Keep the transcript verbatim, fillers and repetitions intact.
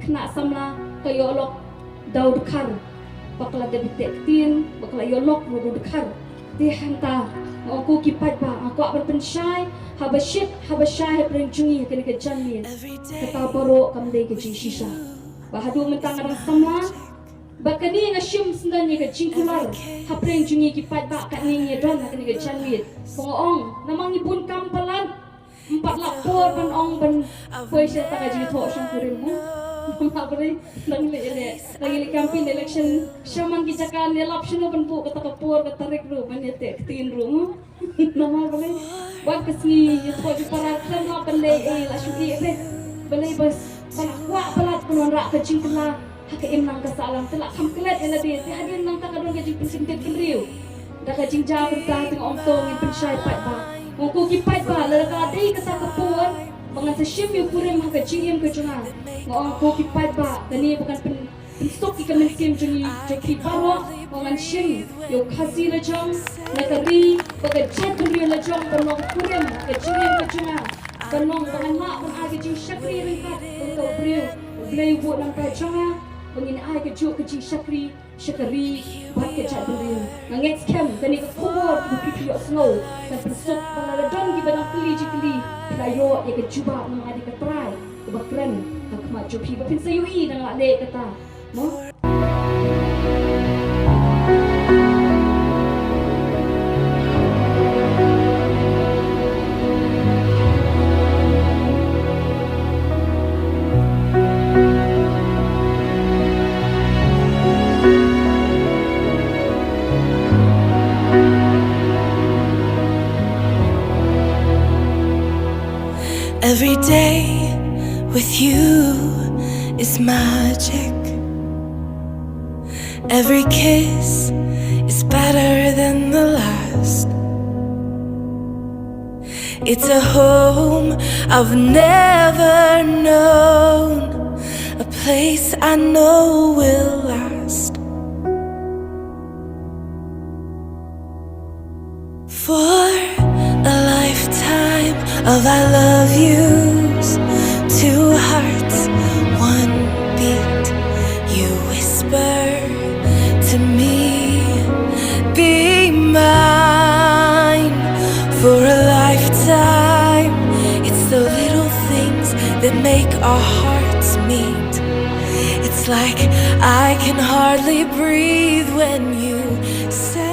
khynnah samla ka ïoh lok da u dkhar, ba ka la dep ïateh ktien, ba ka la ïoh lok ruh da u dkhar. Te hangta nga ong ko ki paidbah, nga kwah ban pynshai haba shit haba shai hapdeng jong ngi ha kane ka janmiet. Kata baroh kam dei ka jingshisha. Ba haduh mynta nga dang samla, ba kane nga shim sngewdon ïa ka jingkular hapdeng jong ngi ki paidbah, katne ngi ïa don ha kane ka janmiet. Ba nga ong namar ngi bun kam palat, ym pat lah por ban ong ban poi sha kata ka jingthoh shongkurim mo. Namar balei? Dang leh, leh, dang leh campaign election, sha man ki jaka, ne lap shano ban buh kata ka por, ka tarik ruh ban ïateh ktien ruh mo. Namar balei? Wat ka sngi ïathoh jingpara khlem lap ban leh ei, la shu ïeh beit. Balei? Bas ba la kwah palat ban wanrah ka jingkylla ha ka imlang ka sahlang, te la kham klet ïa lade. Te hadien nangta ka don ka jingpynsngewthuh bynriew. Da ka jingjia kata te nga ong to ngin pynshai paidbah. Nga ong ko ki paidbah, lada ka dei kata ka por ba ngan sa shim ïa u kurim ha ka jingim ka jong nga, nga ong ko ki paidbah, kane ba kan pyn pynsuk ïa ka mynsiem jong ngi, jong phi baroh, ba ngan shim ïa u Khasi lajong na ka ri bad ka jaitbynriew lajong ban long kurim ha ka jingim ka jong nga, ban long ba ngan lah ban ai ka jingshakri ryngkat bad uto u briew U Blei u buh na ka bynta jong nga, ba ngin ai kajuh ka jingshakri sha ka ri bad ka jaitbynriew. Nga ngeit skhem kane ka khubor kaba phi phi ïohsngew kan pynsuk ba lada don kiba dang kylli jingkylli, phi la ïoh ïa ka jubab namar ka dei ka trai kaba kren ha khmat jong phi, ba phin sa ïohi dang lah leh kata. Every day with you is magic. Every kiss is better than the last. It's a home I've never known, a place I know will last. For a lifetime of I love yous, two hearts, one beat. You whisper to me, be mine. For a lifetime, it's the little things that make our hearts meet. It's like I can hardly breathe when you say